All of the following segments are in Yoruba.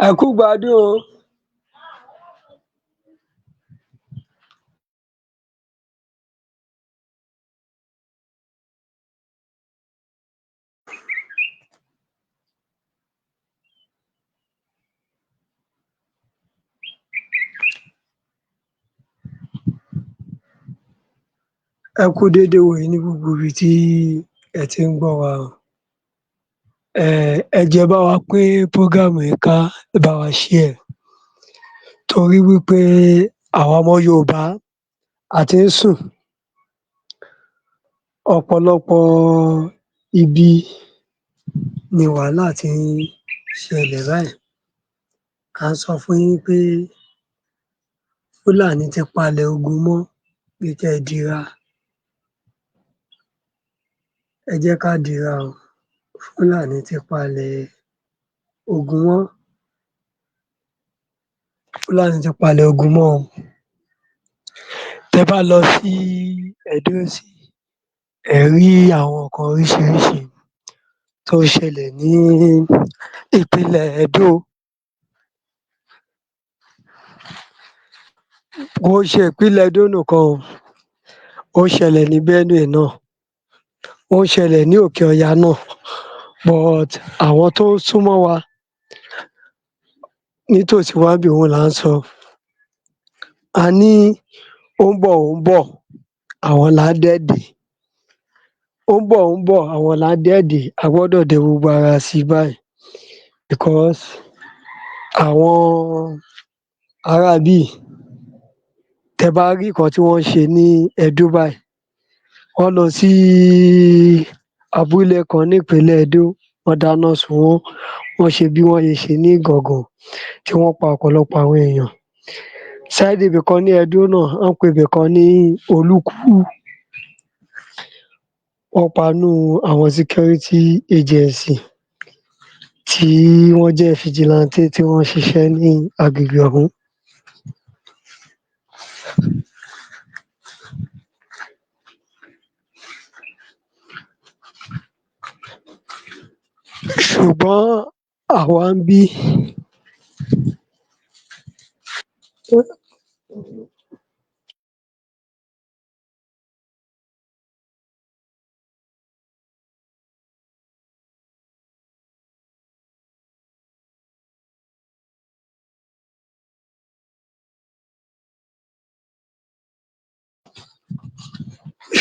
Ẹ kú ìgbádùn o. Ẹ kú dédé ìwòyí ní gbogbo ibi tí ẹ tí ń gbọ́ wa o. Ẹ jọ̀ọ́, ẹ bá wa pín program yìí ká, ẹ bá wa share ẹ̀, torí wí pé àwa ọmọ Yorùbá a ti ń sùn. Ọ̀pọ̀lọpọ̀ ibi ni wàhálà ti ń ṣẹlẹ̀ báyìí. À ń sọ fún yín pé Fúlàní ti palẹ̀ ogun mọ́, pé kẹ́ ẹ dira. Ẹ jẹ́ ká dira o. Fúlàní ti palẹ̀ ogun mọ́. Fúlàní ti palẹ̀ ogun mọ́ o. Tẹ́ bá lọ sí Ẹdó ńsìnyí, ẹ̀ ẹ́ rí àwọn nǹkan oríṣiríṣi tó ń ṣẹlẹ̀ ní ìpínlẹ̀ Ẹdó. Kò ń ṣe ìpínlẹ̀ Ẹdó nìkan o, ó ń ṣẹlẹ̀ ní Benue náà, ó ń ṣẹlẹ̀ ní Òkè Ọya náà, but àwọn tó súnmọ́ wa nítòsí wa ńbí, òhun là ń sọ. A ní ó ń bọ̀, ó ń bọ̀, àwọn là ń dẹ dè. Ó ń bọ̀, ó ń bọ̀, àwọn là ń dẹ dè. A gbọ́dọ̀ dẹ gbogbo ara sí i báyìí because àwọn ará ibí yìí, tẹ́ bá rí nǹkan tí wọ́n ń ṣe ní Ẹdó báyìí, wọ́n lọ sí abúlé kan nípínlẹ̀ Ẹdó, wọ́n dáná sun wọ́n, wọ́n ṣe bí wọ́n ṣe ṣe ní Ìgàngàn tí wọ́n pa ọ̀pọ̀lọpọ̀ àwọn èèyàn. Side ibìkan ní Ẹdó náà, wọ́n ń pe ibìkan ní Olúkú. Wọ́n pa nínú àwọn security agency tí wọ́n jẹ́ vigilante tí wọ́n ń ṣiṣẹ́ ní agbègbè ọ̀hún. Ṣùgbọ́n àwa ńbí,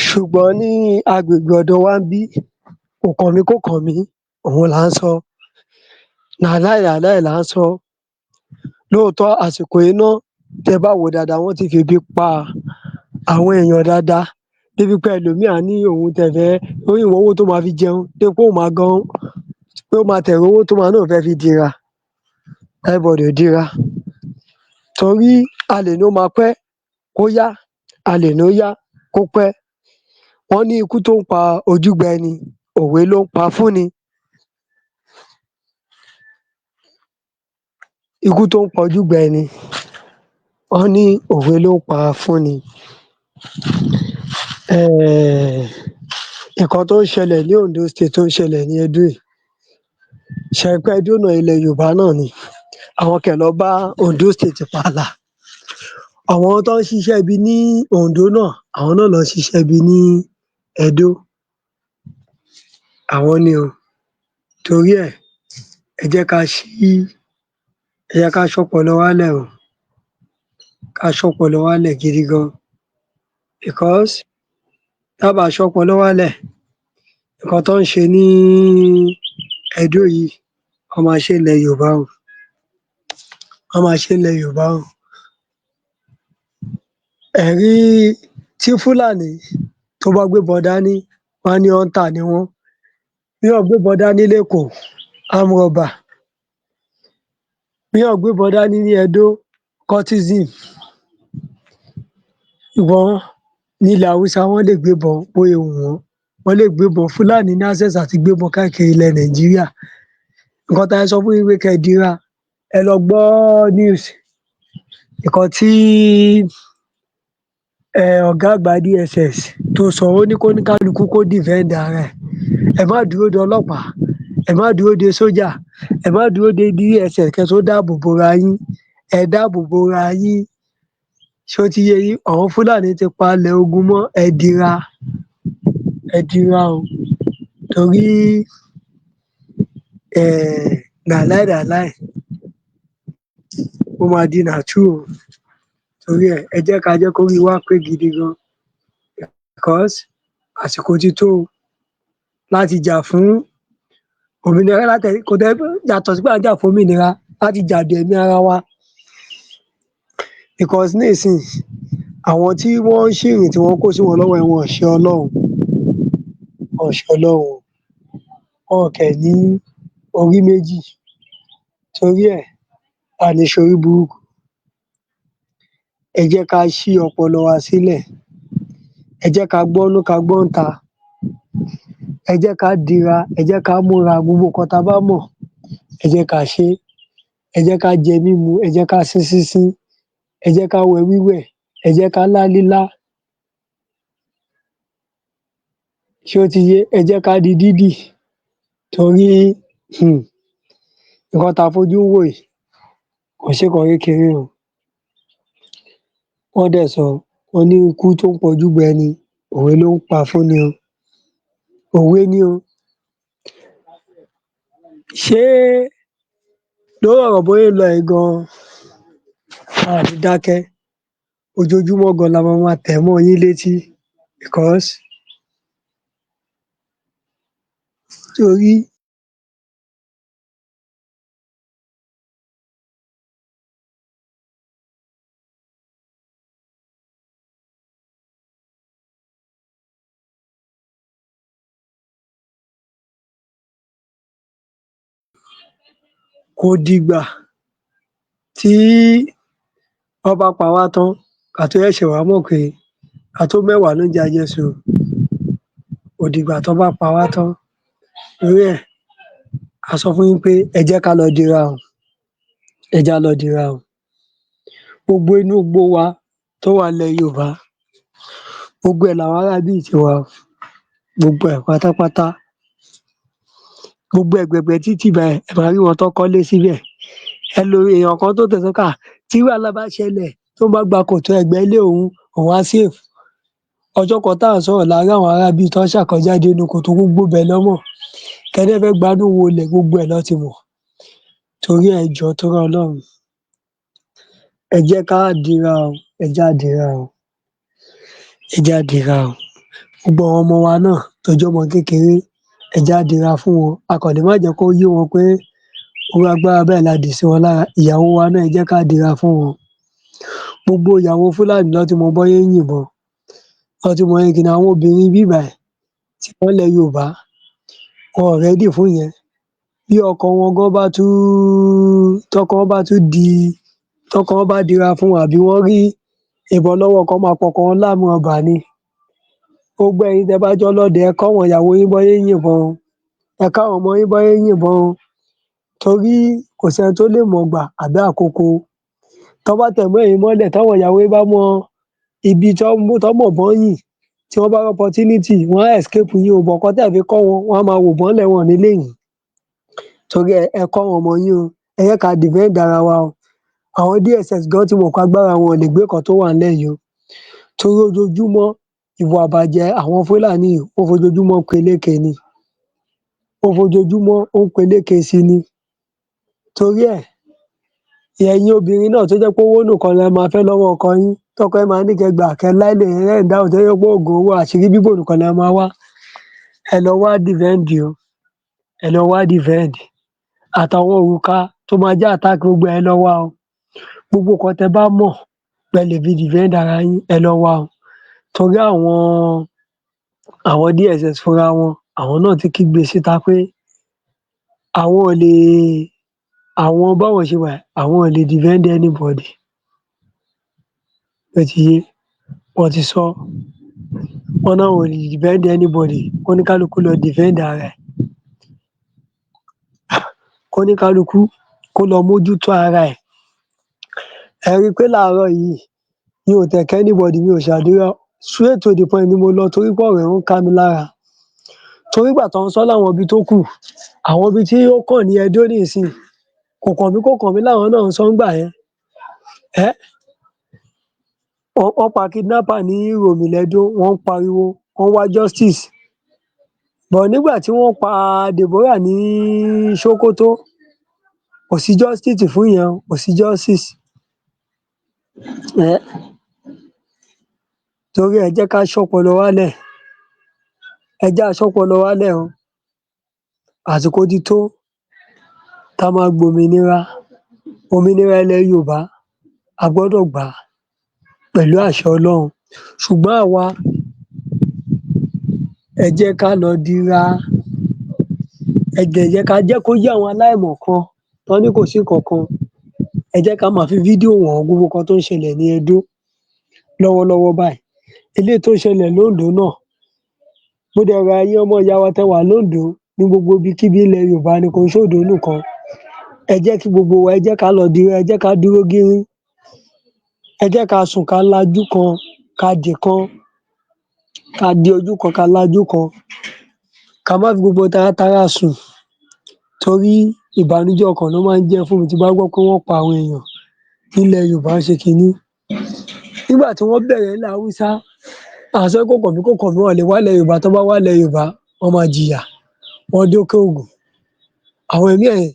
ṣùgbọ́n ní agbègbè ọ̀dọ̀ wa ńbí, kò kàn mí, kò kàn mí, òhun là ń sọ. Nàláì nàláì là ń sọ. Lóòótọ́, àsìkò yìí ná, tẹ́ bá wò ó dáadáa, wọ́n ti febi pa àwọn èèyàn dáadáa débi pé ẹlòmíì á ní òun tiẹ̀ fẹ́ ó yìn owó tó máa fi jẹun, débi pé òun máa gan pé ó máa tẹ̀ rówó tó máa náà fẹ́ fi dira. Everybody ò dira torí a lè ní ó máa pẹ́ kó yá, a lè ní ó yá kó pẹ́. Wọ́n ní ikú tó ń pa ojúgbà ẹni, òwe ló ń pa fúnni. Ikú tó ń pa ojúgbà ẹni, wọ́n ní òwe ló ń pa fúnni. Nǹkan tó ń ṣẹlẹ̀ ní Ondo State tó ń ṣẹlẹ̀ ní Ẹdó yìí, ṣẹ rí pé Ẹdó náà, ilẹ̀ Yorùbá náà ni. Àwọn kẹ̀ lọ bá Ondo State pààlà. Àwọn tó ń ṣiṣẹ́ ibi ní Ondo náà, àwọn náà ló ń ṣiṣẹ́ ibi ní Ẹdó. Àwọn ni o. Torí ẹ̀, ẹ jẹ́ ká ṣí, ẹ jẹ́ ká ṣọ́pọlọ wálẹ̀ o. Ká ṣọ́pọlọ wálẹ̀ gidi gan because tá bá ṣọ́pọlọ wálẹ̀, nǹkan tó ń ṣe ní Ẹdó yìí, wọ́n máa ṣe nílẹ̀ Yorùbá o. Wọ́n máa ṣe nílẹ̀ Yorùbá o. Ẹ̀ rí tí Fúlàní tó bá gbébọn dání, wọ́n á ní hunter ni wọ́n. Béèyàn gbébọn dání l'Ékòó, armed robber. Béèyàn gbébọn dání ní Ẹdó, cultism. Ṣùgbọ́n nílẹ̀ Haúsá, wọ́n lè gbébọn bóyá wù wọ́n. Wọ́n lè gbébọn. Fúlàní ní access àti gbébọn káàkiri ilẹ̀ Nàìjíríà. Nǹkan tá a sọ fún yín pé kẹ́ ẹ dira, ẹ lọ gbọ́ news. Nǹkan tí ọ̀gá àgbà DSS tó sọ, ó ní kóníkálukú kó defend ara ẹ̀. Ẹ má dúró de ọlọ́pàá, Ẹ má dúró de sójà, ẹ má dúró de DSS kẹ́ tó dáàbò bora yín. Ẹ dáàbò bora yín. Ṣó ti yé yín? Àwọn Fúlàní ti palẹ̀ ogun mọ́. Ẹ dira, ẹ dira o, torí nà láì nà láì, ó máa di nà tú o. Torí ẹ̀, ẹ jẹ́ ká jẹ́ kórí wa pé gidi gan, because àsìkò ti tó o láti jà fún òmìnira, láti kò dẹ̀ yàtọ̀ sí pé à ń jà fún òmìnira, láti jà dé ẹ̀mí ara wa, because nísìnyí, àwọn tí wọ́n ń ṣìrìn, tí wọ́n kó sí wọn lọ́wọ́ ẹ̀, wọn ò ṣe Ọlọ́run, wọn ò ṣe Ọlọ́run, wọn ò kẹ̀ ní orí méjì. Torí ẹ̀, a ní ṣorí burúkú. Ẹ jẹ́ ká ṣí ọpọlọ wa sílẹ̀, ẹ jẹ́ ká gbọ́nú, ká gbọ́nta. Ẹ jẹ́ ká dira, ẹ jẹ́ ká múra. Gbogbo nǹkan tá a bá mọ̀, ẹ jẹ́ ká ṣe é. Ẹ jẹ́ ká jẹ mímu, ẹ jẹ́ ká sín sínsín, ẹ jẹ́ ká wẹ wíwẹ̀, ẹ jẹ́ ká lá lílá. Ṣé ó ti yé? Ẹ jẹ́ ká di dídì, torí nǹkan tá a fojú ń wò yìí kò ṣe nǹkan kékeré o. Wọ́n dẹ̀ sọ, wọ́n ní ikú tó ń pojúgbà ẹni, òwe ló ń pa fún ni o, òwe ni o. Ṣé lórí ọ̀rọ̀ bóyá ń lọ yìí gan, a ní dákẹ́. Ojoojúmọ́ gan la máa máa tẹ̀ mọ́ yín létí, because torí kò dìgbà tí wọ́n bá pa wá tán ká tó ṣẹ̀ṣẹ̀ wá mọ̀ pé ká tó mẹ́wàá ló ń jẹ àjẹsùn. Kò dìgbà tán bá pa wá tán. Torí ẹ̀, a sọ fún yín pé ẹ jẹ́ ká lọ dira o, ẹ jẹ́ á lọ dira o. Gbogbo inú igbó wa tó wà nílẹ̀ Yorùbá, gbogbo ẹ̀ làwọn ará ibí yìí ti wà o, gbogbo ẹ̀ pátápátá, gbogbo ẹ̀gbẹ̀gbẹ́ títì báyìí, ẹ máa rí wọn tán kọ́lé síbẹ̀. Èèyàn kan tó tẹ̀ sọ pé tí wàhálà bá ṣẹlẹ̀, tó bá gba kòtò ẹ̀gbẹ́ ilé òun, òun á safe. Ọjọ́ kan tá à ń sọ̀rọ̀ la rí àwọn ará ibí tán ṣàkọjáde nínú kòtò. Gbogbo ibẹ̀ lọ́ mọ̀. Kẹ́ni fẹ́ gbanú wolẹ̀, gbogbo ẹ̀ lọ́ ti mọ̀. Torí ẹ̀, ẹ jọ̀ọ́, torí Ọlọ́run, ẹ jẹ́ ká dira o, ẹ jẹ́ á dira o, ẹ jẹ́ á dira o. Gbogbo àwọn ọmọ wa náà tó jọ́mọ kékeré, ẹ jẹ́ á dira fún wọn. A kàn lè má jẹ́ kó yé wọn pé irú agbára báyìí la dì sí wọn lára. Ìyàwó wa náà, ẹ jẹ́ ká dira fún wọn. Gbogbo ìyàwó Fúlàní lọ́ ti mọ bọ́n ṣe ń yìnbọn, lọ́ ti mọ kíni. Àwọn obìnrin ibí báyìí tí wọ́n lẹ̀ Yorùbá, wọn ò ready fún yẹn. Bí ọkọ wọn gan bá tún, tọkọ wọn bá tún di, tọkọ wọn bá dira fún wọn, àbí wọ́n rí ìbọn lọ́wọ́ ọkọ, máa pọkọ wọn láàmú ọba ni. Gbogbo ẹ̀yin tẹ́ bá jẹ́ ọlọ́dẹ, ẹ kọ́ àwọn ìyàwó yín bọ́n ṣe ń yìnbọn o, ẹ kọ́ àwọn ọmọ yín bọ́n ṣe ń yìnbọn o, torí kò sẹ́ni tó lè mọ̀gbà àbí àkókò. Tán bá tẹ̀ mọ́ ẹ̀yin mọ́lẹ̀, táwọn ìyàwó yín bá mọ ibi tán mọ̀ bọ́n yìn, tí wọ́n bá rí opportunity, wọ́n á escape yín o. But nǹkan tẹ́ ẹ̀ fi kọ́ wọn, wọ́n á máa wò bọ́n ńlẹ̀, wọn ò ní lè yìn. Torí ẹ̀, ẹ kọ́ àwọn ọmọ yín o. Ẹ jẹ́ ká defend ara wa o. Àwọn DSS gan ti mọ̀ pé agbára wọn ò lè gbé nǹkan tó wà ńlẹ̀ yìí o, torí ojoojúmọ́ ìwà ìbàjẹ́ àwọn Fúlàní yìí, ó fojoojúmọ́ peléke ni, ó fojoojúmọ́ ó ń peléke sí ni. Torí ẹ̀, ẹ̀yin obìnrin náà tó jẹ́ pé owó nìkan lẹ máa fẹ́ lọ́wọ́ ọkọ yín, tọ́kọ yín máa ní kẹ́ gbà kẹ́ láìlè ẹ̀ ń dáhùn, tó jẹ́ pé oògùn owó, àṣírí bíbò nìkan lẹ máa wá, ẹ lọ wá defend o, ẹ lọ wá defend. Àtàwọn òrùka tó máa jẹ́ attack, gbogbo ẹ̀, ẹ lọ wá o. Gbogbo nǹkan tẹ́ bá mọ̀ pé ẹ lè fi defend ara yín, ẹ lọ wá o, torí àwọn DSS fúnra wọn, àwọn náà ti kígbe síta pé àwọn ò lè, àwọn báwọn ṣe wà yìí, àwọn ò lè defend anybody. Ó ti yé, wọ́n ti sọ, wọ́n náwọn ò lè defend anybody. Kóníkálukú lọ defend ara ẹ̀, kóníkálukú kó lọ mójútó ara ẹ̀. Ẹ rí i pé láàárọ̀ yìí, mi ò tẹ̀ kí anybody, mi ò ṣàdúrà. Straight to the point ni mo lọ, torí pé ọ̀rọ̀ yẹn ń ká mi lára, torí ìgbà tó ń sọ láwọn ibi tó kù. Àwọn ibi tí ó kàn ní Ẹdó nísìnyí, kò kàn mí, kò kàn mí làwọn náà ń sọ ńgbà yẹn. Wọ́n pa kidnapper ní Uromi lẹ́dó, wọ́n ń pariwo, wọ́n wá justice. But nígbà tí wọ́n pa Deborah ní Sokoto, kò sí justice fún yẹn, kò sí justice. Torí ẹ jẹ́ ká ṣọ́pọlọ wálẹ̀, ẹ jẹ́ á ṣọ́pọlọ wálẹ̀ o. Àsìkò ti tó tá máa gbòmìnira, òmìnira ilẹ̀ Yorùbá, a gbọ́dọ̀ gbà á pẹ̀lú àṣẹ Ọlọ́run. Ṣùgbọ́n àwa, ẹ jẹ́ ká lọ dira, ẹ dẹ̀ jẹ́ ká jẹ́ kó yé àwọn aláìmọ̀kan tán ní kò sí nǹkan kan. Ẹ jẹ́ ká máa fi fídíò wọ̀n gbogbo nǹkan tó ń ṣẹlẹ̀ ní Ẹdó lọ́wọ́lọ́wọ́ báyìí. Eléyìí tó ń ṣẹlẹ̀ lóńdó náà, mo dẹ̀ rọ ẹ̀yin ọmọ ìyá wa tẹ́ wà lóńdó, ní gbogbo ibikíbi ilẹ̀ Yorùbá ni, kò ń ṣòǹdó nìkan. Ẹ jẹ́ kí gbogbo wa, ẹ jẹ́ ká lọ dira, ẹ jẹ́ ká dúró gírí, ẹ jẹ́ ká sùn ká lajú kan, ká dì kan, ká di ojú kan, ká lajú kan, ká má fi gbogbo taratara sùn, torí ìbànújẹ́ ọkàn ló máa ń jẹ́ fún mi tí n bá gbọ́ pé wọ́n pa àwọn èèyàn nílẹ̀ Yorùbá ń ṣe kinní. Nígbà tí wọ́n bẹ̀rẹ̀ nílẹ̀ Haúsá, à sọ pé kò kàn mí, kò kàn mí, wọn ò lè wálẹ̀ Yorùbá. Tán bá wálẹ̀ Yorùbá, wọ́n máa jìyà. Wọ́n dókè Ògùn. Àwọn ẹ̀mí ẹ̀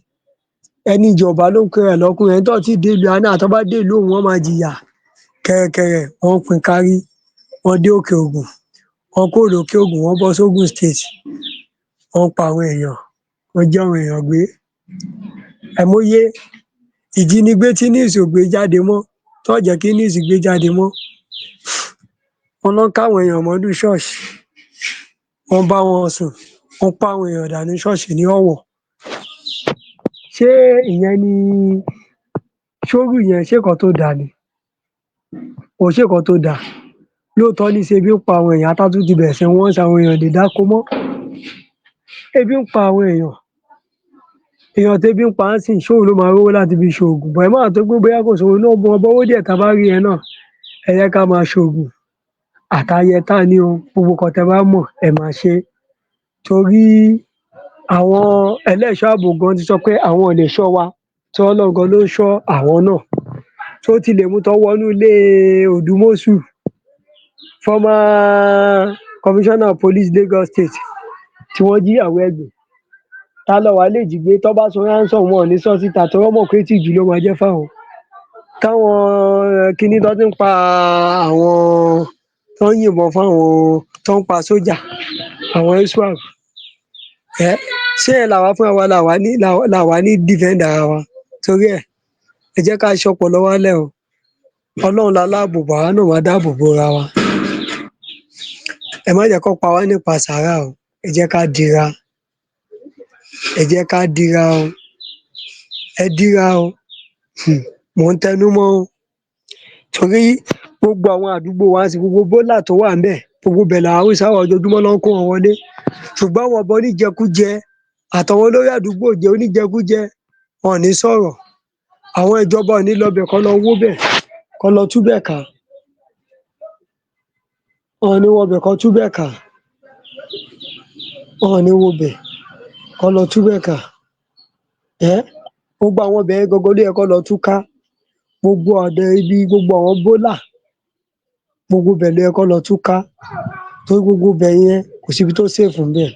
ẹni ìjọba ló ń pera ẹ̀ lọ́kùnrin, ẹni tó ti dé ìlú àná, tán bá dé ìlú òun, wọ́n máa jìyà. Kẹ̀rẹ̀kẹ̀rẹ̀ wọ́n pín kárí, wọ́n dé Òkè Ògùn, wọ́n kúrò lókè Ògùn, wọ́n bọ́ sógùn State, wọ́n pa àwọn èèyàn, wọ́n jí àwọn èèyàn gbé. Àìmọye ìjínigbé tí news ò gbé jáde mọ́, tó jẹ́ kí news gbé jáde mọ́. Wọ́n lọ ń káwọn èèyàn mọ́nú ṣọ́ọ̀ṣì, wọ́n bá wọn sùn, wọ́n pa àwọn èèyàn dànù ní ṣọ́ọ̀ṣì ní Ọ̀wọ̀. Ṣé ìyẹn ni ṣórù yẹn? Ṣé nǹkan tó dáa ni? Kò ṣe nǹkan tó dáa. Lóòótọ́ ní ṣe ebi ń pa àwọn èèyàn, ata tún ti bẹ̀rẹ̀ sí wọ́n sí, àwọn èèyàn lè dáko mọ́. Ebi ń pa àwọn èèyàn. Èèyàn tébi ń pa á sìn, ṣóun ló máa rówó láti fi ṣoògùn? Bọ̀ ẹ má tó pé bóyá kò sówó náà, bọ́ owó díẹ̀ tá a bá rí yẹn náà, ẹ jẹ́ ká máa ṣoògùn. Àtayẹta ni o, gbogbo nǹkan tẹ́ bá mọ̀, ẹ máa ṣe. Torí àwọn ẹlẹ́ṣọ́ ààbò gan ti sọ pé àwọn ò lè ṣọ́ wa, tí Ọlọ́run gan ló ń ṣọ́ àwọn náà. Tó ti lè mú tán wọnú ilé Òdùmọ̀ṣù, former commissioner of police, Lagos State, tí wọ́n jíyàwó ẹ̀ gbé. Ta ló wàá lè jí gbé? Tó bá san ransom, wọn ò ní sọ síta, torí wọ́n mọ̀ pé ìtìjú ló máa jẹ́ fáwọn. Táwọn kinní tó ti ń pa àwọn tó ń yìnbọn fáwọn tó ń pa sójà, àwọn ISWAP, ẹ ṣé ẹ làwa fúnra wa làwa ní defend ara wa? Torí ẹ ẹ jẹ́ ká ṣọpọlọ wálẹ̀ o. Ọlọ́run la láàbò bò, àwa náà máa dáàbò bo ra wa. Ẹ má jẹ́ kó pa wá nípa sàárà o. Ẹ jẹ́ ká dira, ẹ jẹ́ ká dira o, ẹ dira o. Mò ń tẹnu mọ́ o, torí gbogbo àwọn àdúgbò wa sí, gbogbo bólà tó wà ńbẹ̀, gbogbo bẹ̀ làwọn Haúsá wà. Ojoojúmọ́ ló ń kó wọn wọlé, ṣùgbọ́n àwọn ọba oníjẹkújẹ àtàwọn olórí àdúgbò jẹ oníjẹkújẹ, wọn ò ní sọ̀rọ̀. Àwọn ìjọba ò ní lọbẹ̀ kọ́ lọ wó bẹ̀, kọ́ lọ tú bẹ̀ ká. Wọn ò ní wọbẹ̀ kọ́ tú bẹ̀ ká. Wọn ò ní wọbẹ̀ kọ́ lọ tú bẹ̀ ká. Ẹ gbogbo àwọn ibẹ̀ yẹn gangan ló yẹ kó lọ tú ká. Gbogbo ọ̀dọ̀ ibi, gbogbo àwọn bólà, gbogbo ibẹ̀ ló yẹ kó lọ tú ká, torí gbogbo ibẹ̀ yẹn, kò síbi tó safe ńbẹ̀.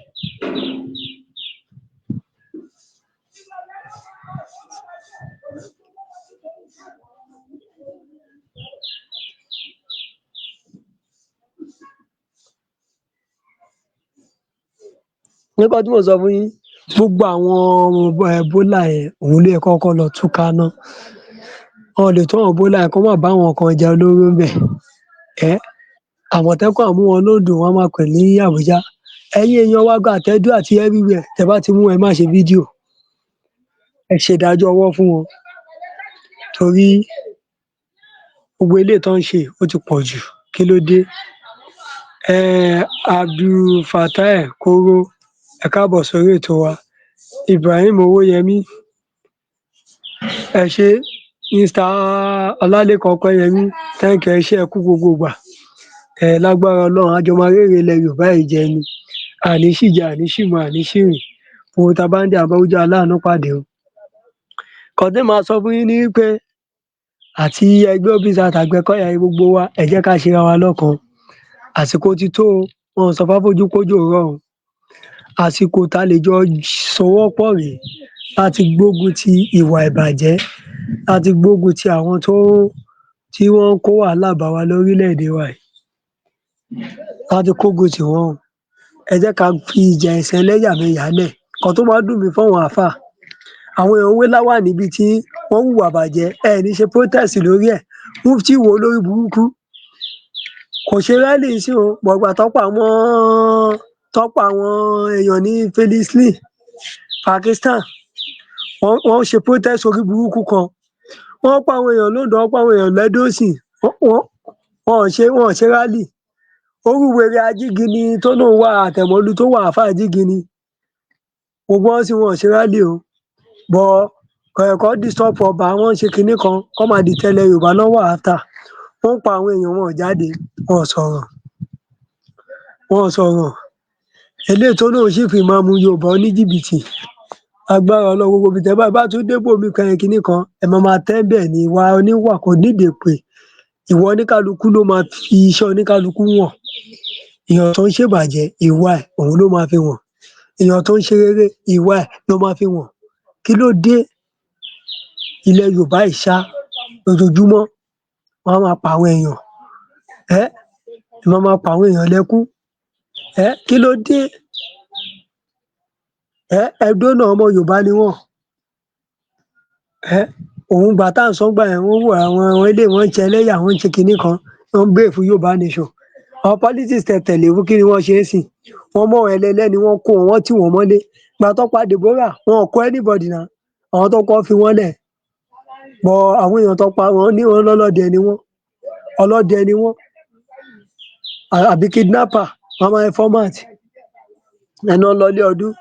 Nǹkan tí mò ń sọ fún yín, gbogbo àwọn bólà yẹn, òun ló yẹ kó kọ́kọ́ lọ tú ká ná. Wọn ò lè tú àwọn bólà yẹn kó má bá àwọn nǹkan ìjà olóró ńbẹ̀. Àmọ̀tẹ́kùn á mú wọn lóńdó, wọn á máa pè ní Àbújá. Ẹ̀yin èèyàn wa gan, àtẹ̀dó àti everywhere tẹ́ bá ti mú, ẹ má ṣe fídíò, ẹ ṣèdájọ́ ọwọ́ fún wọn, torí gbogbo eléyìí tó ń ṣe, ó ti pọ̀ jù. Kí ló dé? Abdulfatai Koro, ẹ káàbọ̀ sórí ètò wa. Ibrahim Owóyẹmí, ẹ ṣé. Mr Ọlálẹ́kan Ọpẹ́yẹmí, thank you, ẹ ṣé, ẹ kú gbogbo ìgbà. Ẹ lágbára Ọlọ́run, àjọ máa rérè ilẹ̀ Yorùbá yìí jẹ ni. Àní ṣìjẹ, àní ṣìmọ̀, àní ṣìrìn. Gbogbo tá a bá ń dé, a bá ojú aláàánú pàdé o. Nǹkan tí màá sọ fún yín ni wípé àti ẹgbẹ́ OPC àtàgbẹ̀kọ̀yà, gbogbo wa, ẹ jẹ́ ká ṣera wa lọ́kan. Àsìkò ti tó o. Wọn ò sọ fáfójú kójò rọ̀ o. Àsìkò tá a lè jọ sowọ́pọ̀ rèé láti gbógun ti ìwà ìbàjẹ́, láti gbógun ti àwọn tó tí wọ́n ń kó wàhálà bá wa lórílẹ̀-èdè wa yìí, láti kógun tì wọ́n o. Ẹ jẹ́ ká fi ìjà ẹ̀sìn ẹlẹ́yàmẹyà lẹ̀. Nǹkan tó máa ń dùn mí fáwọn àáfàá, àwọn èèyàn ń wé láwàní bíi tí wọ́n hùwà bàjẹ́, ẹ ní ṣe protest lórí ẹ̀. Mufti wo olórí burúkú kò ṣe rally sí o gbọ̀ngbà tó pa àwọn èèyàn ní Palestine, Pakistan, wọ́n ṣe protest orí burúkú kan. Wọ́n pa àwọn èèyàn lóńdó, wọ́n pa àwọn èèyàn lẹ́dọ̀sì, wọ́n ò ṣe rally. Orú wèrè Ajígini tó lóun wà àtẹ̀mọ́lú tó wà, àáfàá Ajígini, gbogbo wọn sì, wọn ò ṣe rally o. Bọ̀ kọ̀ẹ̀kọ́ disturb ọba, wọ́n ṣe kinní kan kọ́ máa dìtẹ̀ ilẹ̀ Yorùbá lọ́wọ́ after. Wọ́n pa àwọn èèyàn, wọn ò jáde, wọn ò sọ̀rọ̀, wọn ò sọ̀rọ̀. Eléyìí tó lóun chief ìmáàmù Yorùbá, oníjìbìtì, agbára Ọlọ́run, gbogbo ibi tẹ́ bá tún débò mí kan, kinní kan ẹ máa máa tẹ́ bẹ́ẹ̀ ni. Ìwà oníwà kò nídìí èpè. Ìwà oníkálukú ló máa fi iṣẹ́ oníkálukú wọ̀n. Èèyàn tó ń ṣèbàjẹ́, ìwà ẹ̀ òun ló máa fi wọ̀n. Èèyàn tó ń ṣe rere, ìwà ẹ̀ ló máa fi wọ̀n. Kí ló dé? Ilẹ̀ Yorùbá yìí ṣá, lójoojúmọ́ wọ́n á máa pa àwọn èèyàn, ẹ́ wọ́n máa pa àwọn èèyàn lẹ́kún. Ẹ́ kí ló dé? Ẹ́ Ẹdó náà, ọmọ Yorùbá ni wọ́n. Ẹ́ òun gbà tá à ń sọ gbà yẹn, wọ́n wò àwọn eléyìí, wọ́n ń ṣe ẹlẹ́yà, wọ́n ń ṣe kinní kan, wọ́n ń béèrè fún Yorùbá nation. Àwọn politics tẹ tẹ̀lé fún, kí ni wọ́n ṣe é sìn? Wọ́n mọ̀ ẹlẹ́lẹ́ni, wọ́n kó wọn, wọ́n tì wọ́n mọ́lé. Ìgbà tó pa Deborah, wọn ò kó anybody náà. Àwọn tó kọ́ fi wọ́n lẹ̀ bọ̀, àwọn èèyàn tó pa wọ́n ní wọn lọ́lọ́dẹ ni wọ́n, ọlọ́dẹ ni wọ́n àbí kidnapper. Wọ́n máa format ẹnu ọlọ́lé ọdún.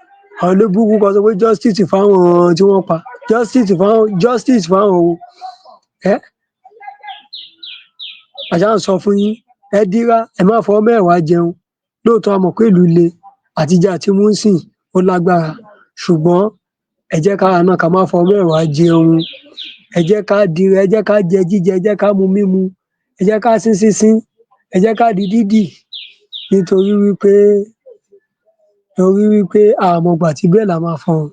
Àwọn olóbùkún kan sọ pé justice fáwọn tí wọ́n pa, justice fáwọn, justice fáwọn o. Ẹ àṣà ń sọ fún yín, ẹ dírá, ẹ má fọwọ́ mẹ́wàá jẹun. Lóòótọ́, a mọ̀ pé ìlú le, àtijẹ àti mú sìn ó lágbára, ṣùgbọ́n ẹ jẹ́ káwa náà ká má fọwọ́ mẹ́wàá jẹun. Ẹ jẹ́ ká dira, ẹ jẹ́ ká jẹ jíjẹ, ẹ jẹ́ ká mu mímu, ẹ jẹ́ ká sín sínsín, ẹ jẹ́ ká di dídì, nítorí wípé a mọ̀gbà tí bẹ́ẹ̀ là máa fọhùn.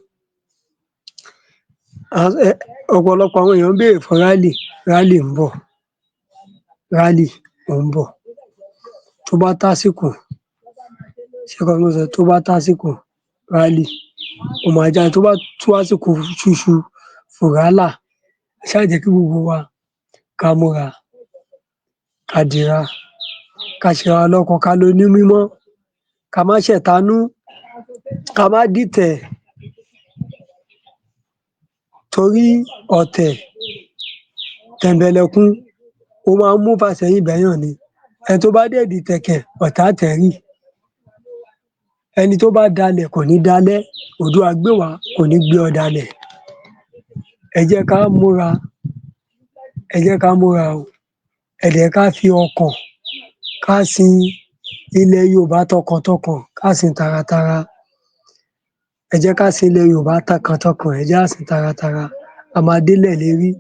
Ọ̀pọ̀lọpọ̀ àwọn èèyàn ń béèrè fún rally. Rally ń bọ̀, rally ò ń bọ̀. Tó bá tásìkò, ṣé nǹkan tí mo sọ, tó bá tásìkò, rally ó máa jáde. Tó bá tó àsìkò, ṣúṣu fùrálà. Ẹ ṣáà jẹ́ kí gbogbo wa ká múra, ká dira, ká ṣera wa lọ́kan, ká lo ní mímọ́, ká má ṣẹ̀tanú, ká má dìtẹ̀, torí ọ̀tẹ̀ tẹ̀m̀bẹ̀lẹ̀kun ó máa ń mú ìfàsẹ́yìn báyàn ni. Ẹni tó bá dẹ̀ dìtẹ̀ kẹ̀, ọ̀tá á tẹ̀ẹ́ rì. Ẹni tó bá dalẹ̀ kò ní dalẹ́. Oòduà gbè wá, kò ní gbé ọ̀dàlẹ̀. Ẹ jẹ́ ká múra, ẹ jẹ́ ká múra o. Ẹ dẹ̀ ká fi ọkàn ká sin ilẹ̀ Yorùbá tọkàntọkàn, ká sìn taratara. Ẹ jẹ́ ká sin ilẹ̀ Yorùbá tọkàntọkàn, ẹ jẹ́ á sìn taratara. A máa délẹ̀ ìlérí.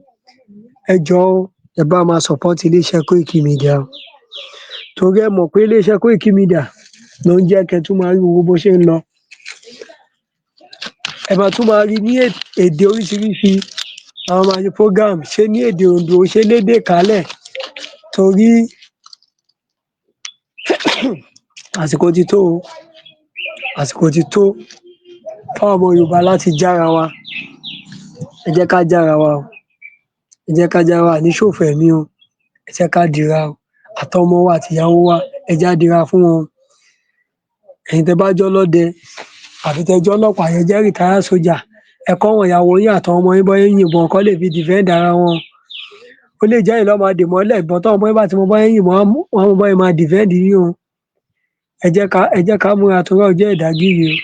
Ẹ jọ̀ọ́ o, ẹ bá máa support iléeṣẹ́ Koiki Media o, torí ẹ mọ̀ pé iléeṣẹ́ Koiki Media ló ń jẹ́ kẹ́ tún máa rí gbogbo bó ṣe ń lọ. Ẹ máa tún máa rí ní èdè oríṣiríṣi. Àwọn máa ṣe program, ṣé ní èdè Oǹdó, ṣé lédè Ìkálẹ̀, torí àsìkò ti tó o. Àsìkò ti tó fáwọn ọmọ Yorùbá láti jára wa. Ẹ jẹ́ ká jára wa o, ẹ jẹ́ ká jára wa ní ṣòfò ẹ̀mí o. Ẹ jẹ́ ká dira o. Àtọmọ wa àtìyàwó wa, ẹ jẹ́ á dira fún wọn. Ẹ̀yin tẹ́ bá jọ́lọ́dẹ àbí tẹ́ jọ́lọ́pàá, ẹ jẹ́ retired soldier, ẹ kọ́ àwọn ìyàwó yín àtàwọn ọmọ yín bọ́n ṣe ń yìnbọn, kán lè fi defend ara wọn. Ó lè jẹ́ ẹ̀yin lọ́ máa dè mọ́lẹ̀ ìbọn. Táwọn ọmọ yín bá ti mọ bọ́n ṣe ń yìnbọn, wọ́n á mọ bọ́n ṣe máa defend yín o. Ẹ jẹ́ ká múra torí ọjọ́ ìdágìrì o.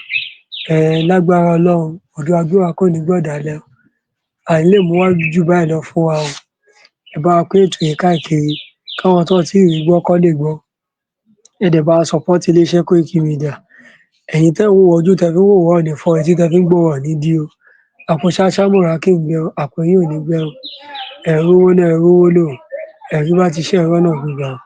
Lágbára Ọlọ́run, Oòduà gbé wa, kò ní gbọ̀dàlẹ̀ o. À ní lè mú wá jù báyìí lọ fún wa o. Ẹ bá wa pín ètò yìí káàkiri, káwọn tó tí ì rí gbọ́ kán lè gbọ́. Ẹ dẹ̀ bá wa support iléeṣẹ́ Koiki Media. Ẹ̀yin tẹ́ ń wò wá, ojú tẹ́ fi ń wò wá ò ní fọ́, etí tẹ́ fi ń gbọ́ wá ò ní dí o. Àpò ṣáṣámùrà kì í gbẹ o, àpò yín ò ní gbẹ o. Ẹ rówó ná, ẹ rówó lò, ẹ rí bá ti ṣe, ẹ rọ́nà gbégbà o.